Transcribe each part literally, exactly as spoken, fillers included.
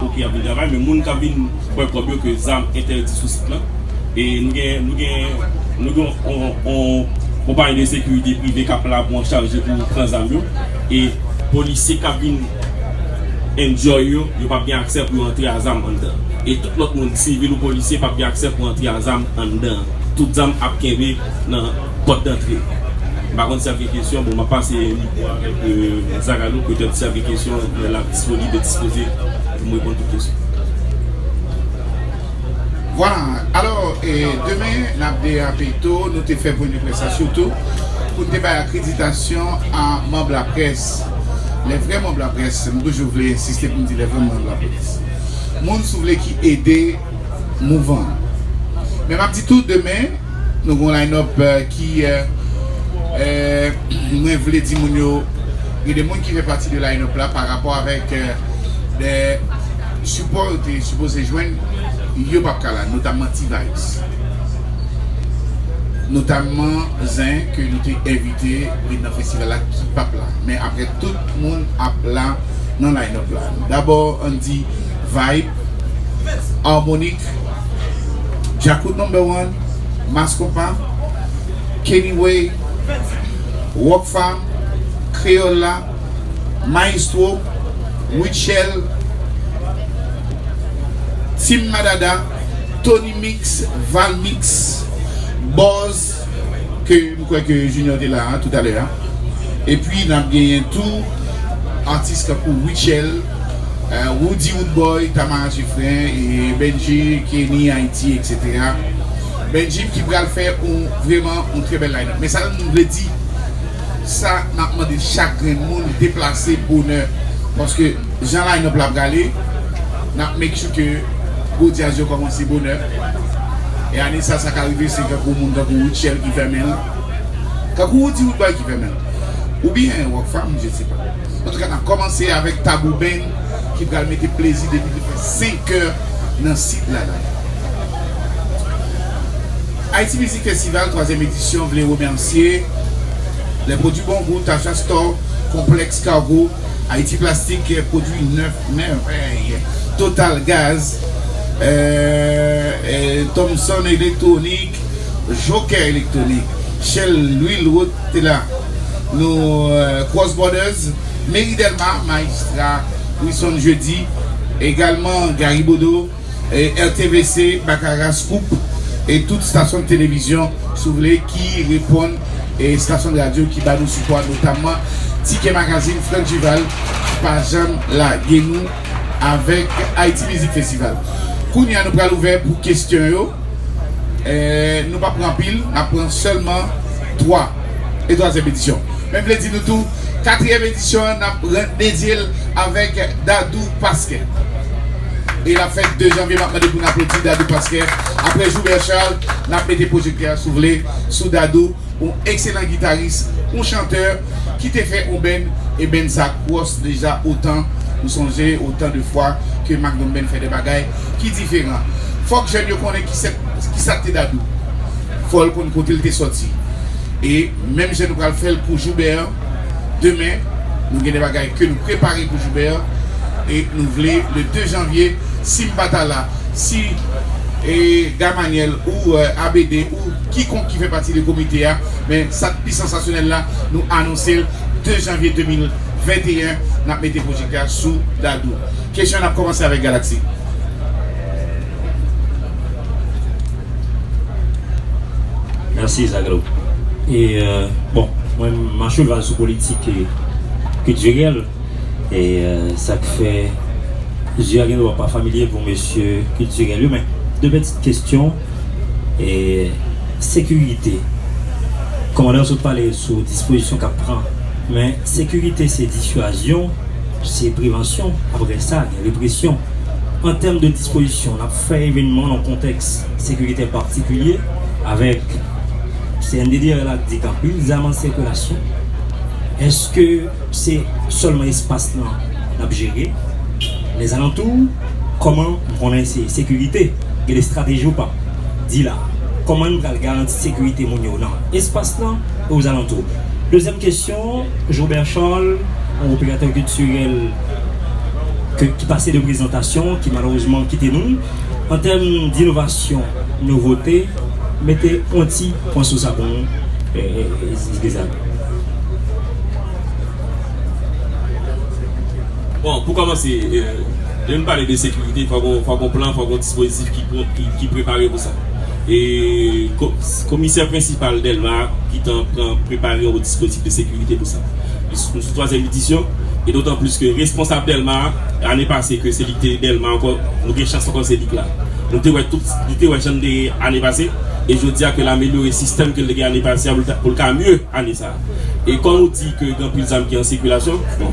Ok, y ap vin travay, men moun k ap vin pran kòb yo ke zam entèdi sou sit lan. E nou gen, nou gen, nou gen yon, yon konpayi de sekirite prive k ap la pou anchaje pou pran zam yo. E polisye k ap vin enjoy yo, yo p ap gen aksè pou yo antre a zam anndan. E tout lòt moun, sivil ou polisye, p ap gen aksè pou antre a zam anndan. Tout zam ap kenbe nan pòt dantre. M pa konn si y ap gen kesyon, bon, m ap pase mikwo avèk, euh, Zagalou, petèt si y ap gen kesyon, l ap disponib e dispoze pou m reponn tout kesyon. Vwala, alò, e, demen, n ap derape tou, nou te fè pwen de près la sitou pou n te bay akreditasyon a manm laprès. Lè vrè manm laprès, m toujou vle ensiste pou m di lè vrè manm laprès. Moun, si w vle, ki ede mouvman an. Men m ap di tou, demen, nou gen yon line-up, eh, ki, eh, eh, mwen vle di moun yo, gen de moun ki fè pati de line-up la pa rapò avèk, eh, de sipò yo te sipoze jwenn, yo p ap ka la, notamman T-Vibes. Notamman Zen ke nou te envite vin nan festival la ki p ap la. Men apre tout moun ap la nan line-up la. Dabò, ann di Vibe, Harmonik, Djakout Number One, Mass Konpa, Kenny Way, Rockfam, Kreyòl la, Maestro, Rutshelle, Team Madada, Tony Mix, Val Mix, Buzz, ke m kwè ke Junior te la a toutalè a. Epi n ap genyen tou atis tankou Rutshelle, eh, Roody Roodboy, Tamara Geffrey, e Benji, Kenny, Haiti, et cetera. Benji ki pral fè yon, vrèman yon trè bèl line-up. Men sa m vle di, sa n ap mande chak grenn moun deplase bonè. Paske jan line-up la prale, n ap make sure ke gwo djaz yo kòmanse bonè. E ane sa, sa ka rive, se kankou moun kankou Rutshelle ki fèmen l. Kankou Roody Roodboy ki fèmen l. Oubyen Rockfam, je sais pas. Antouka, n ap kòmanse avèk Tabou Band ki pral mete plezi depi li fè senk è nan sit la la. Haiti Music Festival, twazyèm edisyon, vle remèsye les produits Bon Goût, Tasha Store, Complexe Cargo, Haiti Plastique, Produits Neuf Merveille, Total Gaz, eh, eh, Thomson Electronic, Joker Electronic, Shell Lwil Wot te la, nou, eh, Cross Borders, Mairie Dèlma, Majistra Wilson Jeudi, egalman Gary Bodeau, eh, R T V C, Baccarat Scoop, e tout stasyon de televizyon, si w vle, ki reponn, e stasyon de radyo ki ba nou sipò, notamman Ticket Magazine, Franck Duval, ki pa janm lage nou avèk Haiti Music Festival. Kounye a, nou pral ouvè pou kesyon yo. Eh, nou p ap pran anpil, n ap pran sèlman twa. E twazyèm edisyon. Men m vle di nou tou, katriyèm edisyon an, n ap ran-, dedye l avèk Dadou Pasquet. E l ap fèt de janvye, m ap mande pou n aplodi Dadou Pasquet. Apre Joubert Charles, n ap mete pwojektè a, si w vle, sou Dadou, yon ekselan gitaris, yon chantè ki te fè yon band, e band sa gwòs deja otan, nou sonje otan de fwa ke Magnum Band fè de bagay ki diferan. Fòk jèn yo konnen ki sèt, ki sa k te Dadou. Fò l konn kote l te sòti. E menm jan nou pral fè l pou Joubert, demen, nou gen de bagay ke nou prepare pou Joubert, e nou vle, le de janvye, si m pa ta la, si, e, Gamaniel ou, eh, A B D ou kikonk ki fè pati de komite a, men sa k pi sansasyonèl la, nou anonse l de janvye de mil venteyen, n ap mete pwojektè a sou Dadou. Kesyon, n ap kòmanse avèk Galaxy. Mèsi, Zaglo. E, euh, bon, mwen, m a cheval sou politik, euh, kiltirèl. E, euh, sa k fè, je a gen dwa pa familye pou mesye kiltirèl yo, men de pètit kesyon, e, sekirite. Kòmandan sot pale sou dispozisyon k ap pran, men sekirite se disizyon, se prevansyon, apre sa, gen represyon. An tèm de dispozisyon, n ap fè evènman nan kontèks sekirite patikilye, avèk C N D D R la k di gen anpil zam an sikilasyon. Èske se sèlman espas lan n ap jere? Lèzalantou, kòman, m konnen se sekirite, gen de estrateji ou p ap di la. Kòman n pral garanti sekirite moun yo nan espas lan e ozalantou? Dezyèm kesyon, Joubert Charles, yon operatè kiltirèl ke, ki pase de prezantasyon, ki malerezman kite nou. An tèm dinovasyon, nouvote, mete yon ti pwen sou sa pou nou, e, e, e, Gizal. Bon, pou kòmanse, e, lè nou pale de sekirite, fò gon, fò gon plan, fò gon dispozitif ki, ki, ki prepare pou sa. E ko-, komisè prensipal Dèlma gentan pran, prepare yon dispozitif de sekirite pou sa. Nou sou twazyèm edisyon, e dotan plis ke responsab Dèlma, ane pase ke se li ki te Dèlma ankò, nou gen chans ankò se li k la. Nou te wè tout, nou te wè jan l te ye ane pase, e jodi a ke l amelyore sistèm ke l te gen ane pase a pou l ta, pou l ka mye ane sa a. E kòm ou di ke gen anpil zam ki an sikilasyon, bon,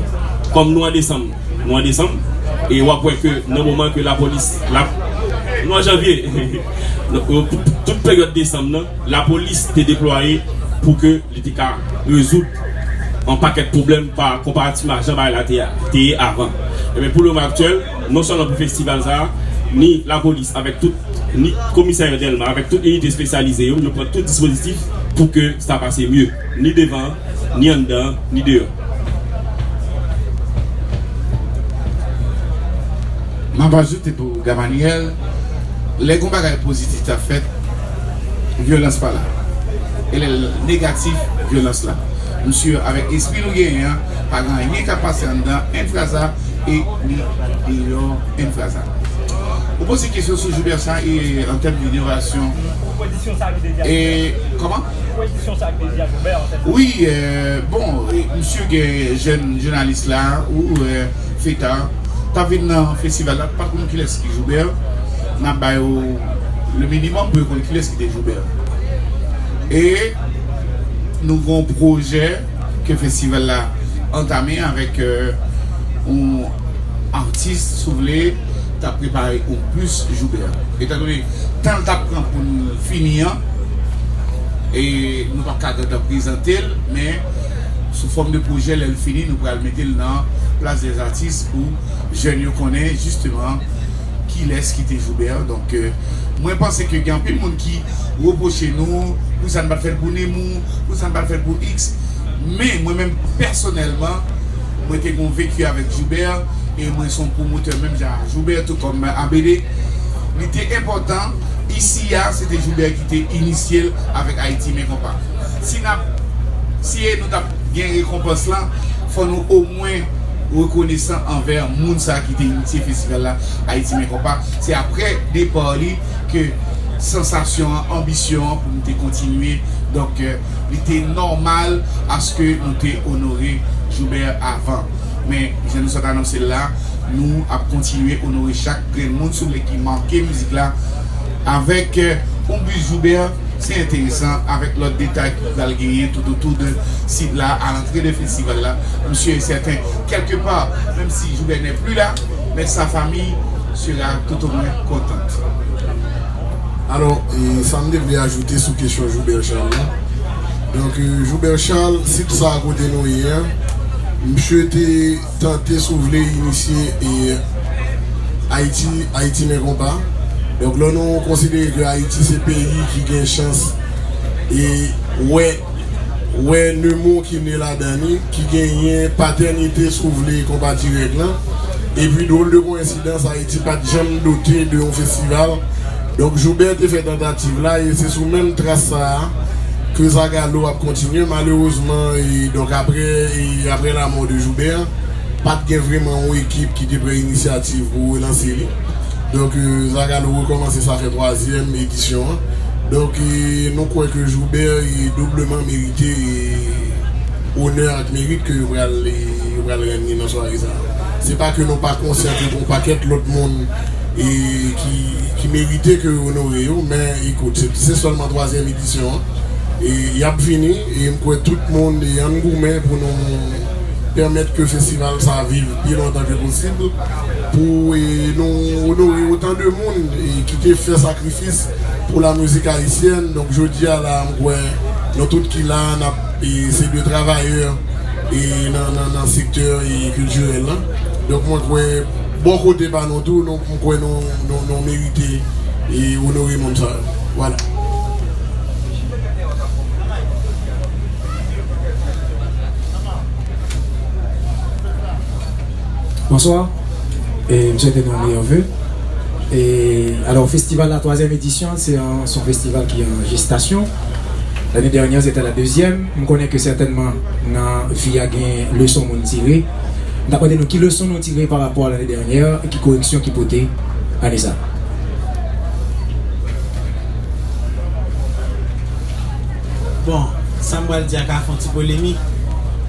kòm nou an desanm, nou an desanm, e w ap wè ke nan moman ke lapolis, la, nou an janvye, tout peryòd desanm nan, lapolis te deplwaye pou ke li te ka rezoud yon pakèt pwoblèm pa konparativman a jan bagay la te, te ye avan. Ebyen, pou le moman aktyèl, non sèlman pou festival sa a, ni lapolis avèk tout, ni komisarya Dèlma avèk tout inite espesyalize yo, yo pran tout dispozitif pou ke sa pase mye, ni devan, ni anndan, ni deyò. M ap ajoute pou Gamaniel, lè gon bagay pozitif t ap fèt, vyolans pa la. E lè l negatif, vyolans la. Misye, avèk espri nou genyen an, pa gen anyen k ap pase anndan Enfraza e ni deyò Enfraza. Ou poze kesyon sou Joubert sa e an tèm de inovasyon. E kòman? Wi, e, bon, e, misye gen jèn jounalis la, ou, e, Feta, t ap vin nan festival la, pa t konn kilès ki Joubert. N ap ba yo le minimòm pou yo konn kilès ki te Joubert. E nou gen yon pwojè ke festival la antame avèk, e, yon atis, si w vle, t ap prepare yon bis Joubert. Etandone tan l t ap pran pou n fini an, e nou p ap ka gentan prezante l, men sou fòm de pwojè, lè l fini, nou pral mete l nan Place des Artistes pou jèn yo konnen jisteman kilès ki te Joubert. Donk, e, mwen panse ke gen anpil moun ki repwoche nou, poukisa n pa t fè l pou Nemours, poukisa n pa t fè l pou X. Men, mwen menm, pèsonèlman, mwen te gen yon veki avèk Joubert, e mwen se yon pwomotè menm jan a Joubert, tou kòm A B D. Li te enpòtan, isi a, se te Joubert ki te inisye l avèk Ayiti Men Konpa. Si n ap, si nou t ap gen rekonpans lan, fò nou omwen rekonesan anvè moun sa a ki te inisye festival la, Ayiti Men Konpa. Se aprè depa li ke sansasyon an, anbisyon an pou nou te kontinye. Donk, e, li te nòmal aske nou te onore Joubert avan. Men, jan nou sot anonse l la, nou ap kontinye onore chak grenn moun, si w vle, ki make mizik la avèk, e, yon bis Joubert. Se enteresan, avèk lòt detay ki pral genyen toutotou de sit la, a lantre de festival la. Misye e sèten, kèlke pa, menm si Joubert n'est plus là, mais sa famille sera tout au moins contente. Alò, e, sa m te vle ajoute sou kesyon Joubert Charles la. Donk, e, Joubert Charles, sit sa a kote nou ye a, misye te tante, si w vle, inisye, e, Ayiti, Ayiti Men Konpa. Donk, lè nou konsidere ke Ayiti se peyi ki gen chans, e, wè, wè Nemours ki ne ladan li, ki genyen patènite, si w vle, Konpa Dirèk lan. Epi, drôle de coïncidence, Ayiti pa t janm dote de yon festival. Donk, Joubert te fè tantativ la, e se sou menm tras sa a ke Zagalo ap kontinye. Malerezman, e, donk, aprè, e, aprè lanmò de Joubert, pa t gen vrèman yon ekip ki te pran inisyativ pou relanse li. Donk, e, Zagalo rekòmanse, sa fè twazyèm edisyon an. Donk, e, nou kwè ke Joubert, e, dobleman merite, e, onè ak merit ke yo pral, e, yo pral rann li nan sware sa a. Se pa ke nou pa konsyan ke gen yon pakèt lòt moun, e, ki, ki merite ke yo onore yo, men ekout, se, se sèlman twazyèm edisyon an. E y ap vini, e m kwè tout moun, e ann goumen pou nou pèmèt ke festival sa viv pi lontan ke posib, pou, e, nou onore otan de moun, e, ki te fè sakrifis pou la mizik ayisyèn. Donk, jodi a la, m kwè nou tout ki la, n ap, e, se de travayè, e, nan, nan, nan sektè, e, kiltirèl lan. Donk, mwen kwè, bò kote pa nou tou, nou, m kwè nou, nou, nou merite, e, onore moun sa yo. Vwala. Bonswa. E m swete nou meyè ve. E, alò, festival la, twazyèm edisyon, se yon, se yon festival ki an jestasyon. Lane dènyè, se te la dezyèm. M konnen ke sètènman, nan vi a, gen leson moun tire. M ta mande nou ki leson nou tire pa rapò a lane dènyè, e ki koreksyon ki pote ane sa. Bon, sa m pral di a ka fè yon ti polemik,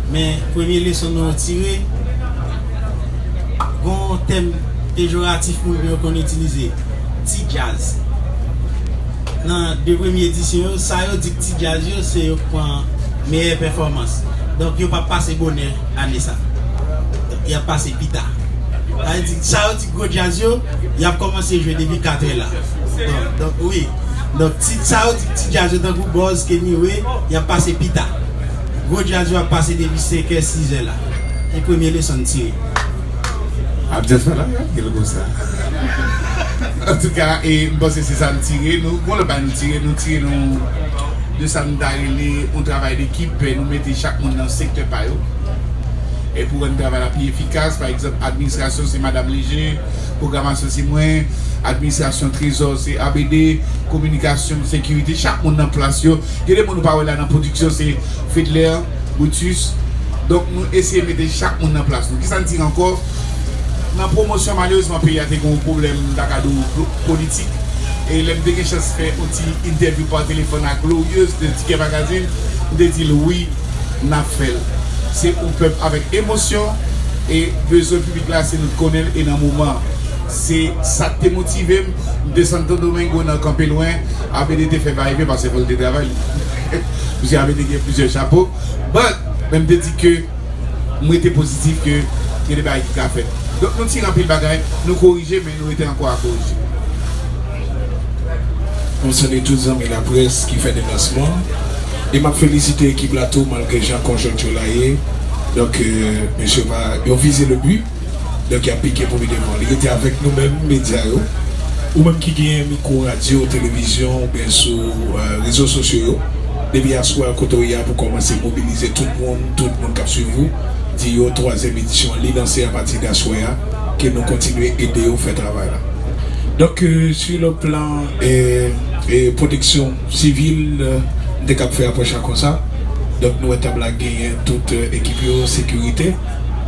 men premye leson nou tire, gen yon tèm pejoratif moun yo konn itilize, ti djaz. Nan de premye edisyon yo, sa yo di k ti djaz yo, se yo k pran meyè pèfòmans. Donk, yo p ap pase bonè ane sa. Donk, y ap pase pita. Sa vle di, sa yo di gwo djaz yo, y ap kòmanse jwe depi katrè la. Donk, donk, wi. Donk, ti, sa yo di ti djaz yo tankou Buzz, Kenny Ray, y ap pase pita. Gwo djaz yo ap pase depi senkè, sizè la. E premye leson n tire. Absans pa la, gel konsa. Antouka, e, m panse se sa n tire. Nou, gon lòt bagay nou tire, nou tire nou de sa nou ta rele yon travay dekip, nou mete chak moun nan sektè pa yo. E pou rann travay la pi efikas, pa egzanp, administrasyon se Madanm Léger, pwogramasyon se mwen, administrasyon trezò se A B D, kominikasyon, sekirite, chak moun nan plas yo. Gen de moun ou pa wè la nan pwodiksyon, se Fedler, Brutus. Donk, nou eseye mete chak moun nan plas nou. Kisa n tire ankò? Nan pwomosyon, malerezman, peyi a te gen yon pwoblèm, m ta ka di w, politik. E lè m te gen chans fè yon ti entèvyou pa telefòn ak Glorieuse de Ticket Magazine, m te di l wi, n ap fè l. Se yon pèp avèk emosyon, e bezwen piblik la, se nou t konnen l, e nan moman, se sa k te motive m. M desann Santo Domingo nan kanpe lwen, A B D te fè va e vyen paske fò l te travay. Misye A B D gen plizyè chapo. But, men m te di ke m rete pozitif ke gen de bagay ki ka fèt. Donk, nou tire anpil bagay, nou korije, men nou rete ankò a korije. Mwen salye tout zanmi laprès ki fè deplansman. E m ap felisite ekip la tou, malgre jan konjonkti la ye. Donk, euh, mesye pa, yo vize le bi. Donk, y ap pike pou vin devan. Li rete avèk nou menm, medya yo. Ou menm ki gen mikwo, radyo, televizyon, oubyen sou, euh, rezo sosyo yo, depi aswè a kote w ye a pou kòmanse mobilize tout moun, tout moun k ap swiv ou, di yo twazyèm edisyon an, li lanse apati de aswè a, ke nou kontinye ede yo fè travay la. Donk, euh, sur le plan, euh, euh, pwoteksyon sivil, euh, m te kab fè apwòch la konsa. Donk, nou wè tab la genyen tout, euh, ekip yo, sekirite.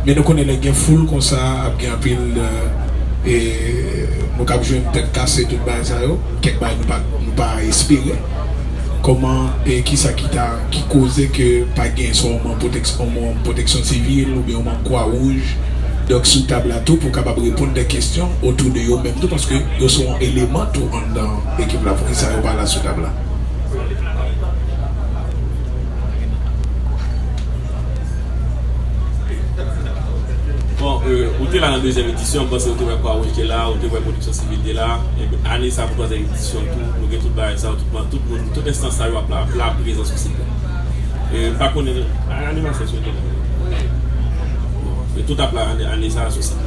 Men nou konnen lè gen foul konsa, ap gen anpil, euh, e nou kab jwenn tèt kase, tout bagay sa yo. Kèk bagay nou pa, nou pa espere. Kòman e kisa ki ta, ki koze ke pa gen swa yon manm pwotèks-, yon manm pwoteksyon sivil oubyen yon manm Kwa Wouj, donk, sou tab la tou pou kapab reponn de kesyon otou de yo menm tou, paske yo se yon eleman tou anndan ekip la. Poukisa yo pa la sou tab la? Bon, euh, ou te la nan dezyèm edisyon, m panse ou te wè Kwa Wouj te la, ou te wè Pwoteksyon Sivil te la. Epi ane sa pou twazyèm edisyon tou, nou gen tout bagay sa yo, tout, tout moun, tout enstans sa yo ap la, ap la prezans sou sit la. E m pa konnen, animasyon sou entènèt. E tout ap la ane, ane sa a sou sit la.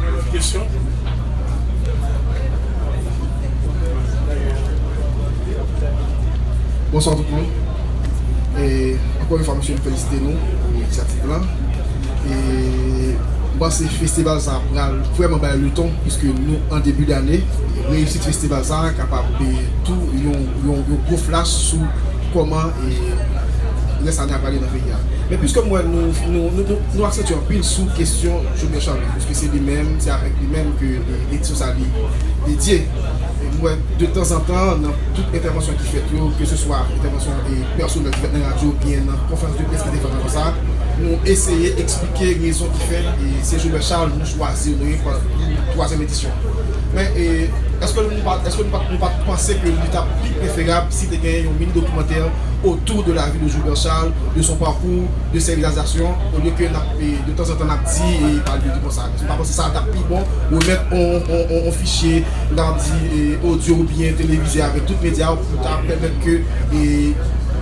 Lòt kesyon? Bonswa tout moun. E, ankò yon fwa, mesye, m felisite nou pou inisyativ lan. E, m panse festival sa a pral vrèman bay le ton, piske nou an debi dane, reyisit festival sa a kapab, e, tou yon, yon, yon gwo flash sou kòman, e, rès ane a prale nan peyi a. Men piske m wè nou, nou, nou, nou, nou aksantye anpil sou kesyon Jovenel Charles, piske se li menm, se avèk li menm ke, e, edisyon sa li dedye. E m wè de tanzantan, nan tout entèvansyon ki fèt yo, ke se swa entèvansyon, e, pèsonèl ki fèt nan radyo, oubyen nan konferans de près ki te fèt avan sa, nou eseye eksplike rezon ki fè, e, se Jovenel Charles nou chwazi onore pou twazyèm edisyon. Men, e, èske nou pa, èske nou pa, nou pa t panse ke li t ap pi preferab si te genyen yon mini dokimantè autour de la vie de Jovenel Charles, de son parcours, de ses réalisations, olye ke n ap, e, de tanzantan n ap di, e, pale de li konsa. Èske w pa panse sa t ap pi bon, remèt on, on, on, on fichye, n ap di, e, odyo oubyen televize avèk tout medya yo pou ta pèmèt ke, e,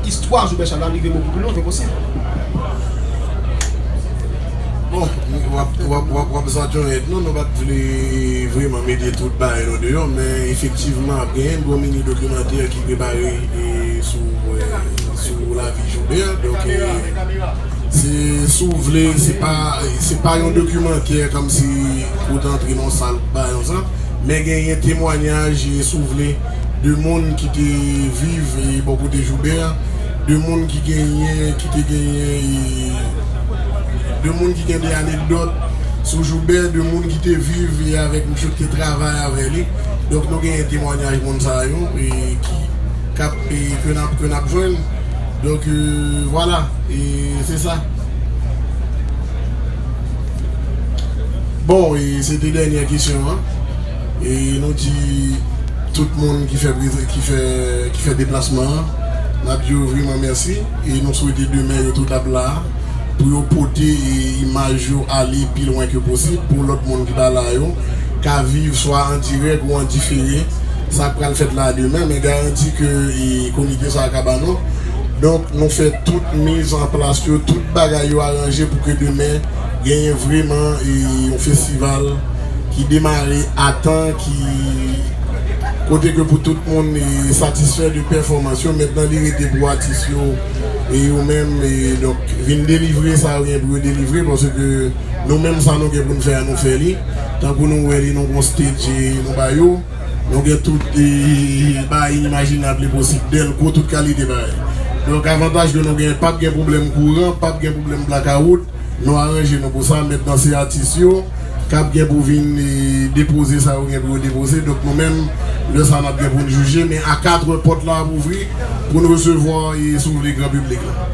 istwa Jovenel Charles la rive bokou pi lwen ke posib? Bon, w ap, w ap, w ap, w ap zanjonèt nou, nou pa t vle vrèman mete tout bagay nou deyò, men efektivman, ap genyen yon gwo mini dokimantè ki prepare, e, sou, e, Sou lavi Joubert. Donk, e, se, si w vle, se pa, se pa yon dokimantè kòmsi ou t antre nan sal bay yon sa, men genyen temwanyaj, e, si w vle, de moun ki te viv, e, bò kote Joubert, de moun ki genyen, ki te genyen, e, de moun ki gen de anekdòt sou Joubert, de moun ki te viv, e, avèk misye, ki te travay avè li. Donk, nou genyen temwanyaj moun sa yo, e, ki k ap, e, ke n ap, ke n ap jwenn. Donk, e, vwala, e se sa. Bon, e se te dènyè kesyon an. E nou di tout moun ki fè, ki fè, ki fè deplasman an, n ap di yo vreman mèsi. E nou swete demen yo tout ap la pou yo pote, e, imaj yo ale pi lwen ke posib pou lòt moun ki pa la yo ka viv swa an dirèk ou an difere sa k pral fèt la demen, men garanti ke, e, komite sa a ka ba nou. Donk, nou fè tout miz an plas yo, tout bagay yo aranje pou ke demen genyen vreman, e, yon festival ki demare a tan, ki kote ke pou tout moun, e, satisfè de pèfòmans yo. Mentnan, li rete pou atis yo, e, yo menm, e, donk, vin delivre sa yo gen pou yo delivre, paske nou menm, sa nou gen pou n fè a, nou fè li. Tankou nou wè li, nou gon stage, e, nou ba yo. Nou gen tout, e, bagay inimajinab e posib, dèlko, tout kalite bagay. Donk, avantaj ke nou gen, p ap gen pwoblèm kouran, p ap gen pwoblèm blakawout. Nou aranje nou pou sa. Mentnan, se atis yo k ap gen pou vin, e, depoze sa yo gen pou yo depoze. Donk, nou menm, lè sa a, n ap gen pou n jije. Men a katrè, pòt la ap ouvri pou n resevwa, e, si w vle, gran piblik la.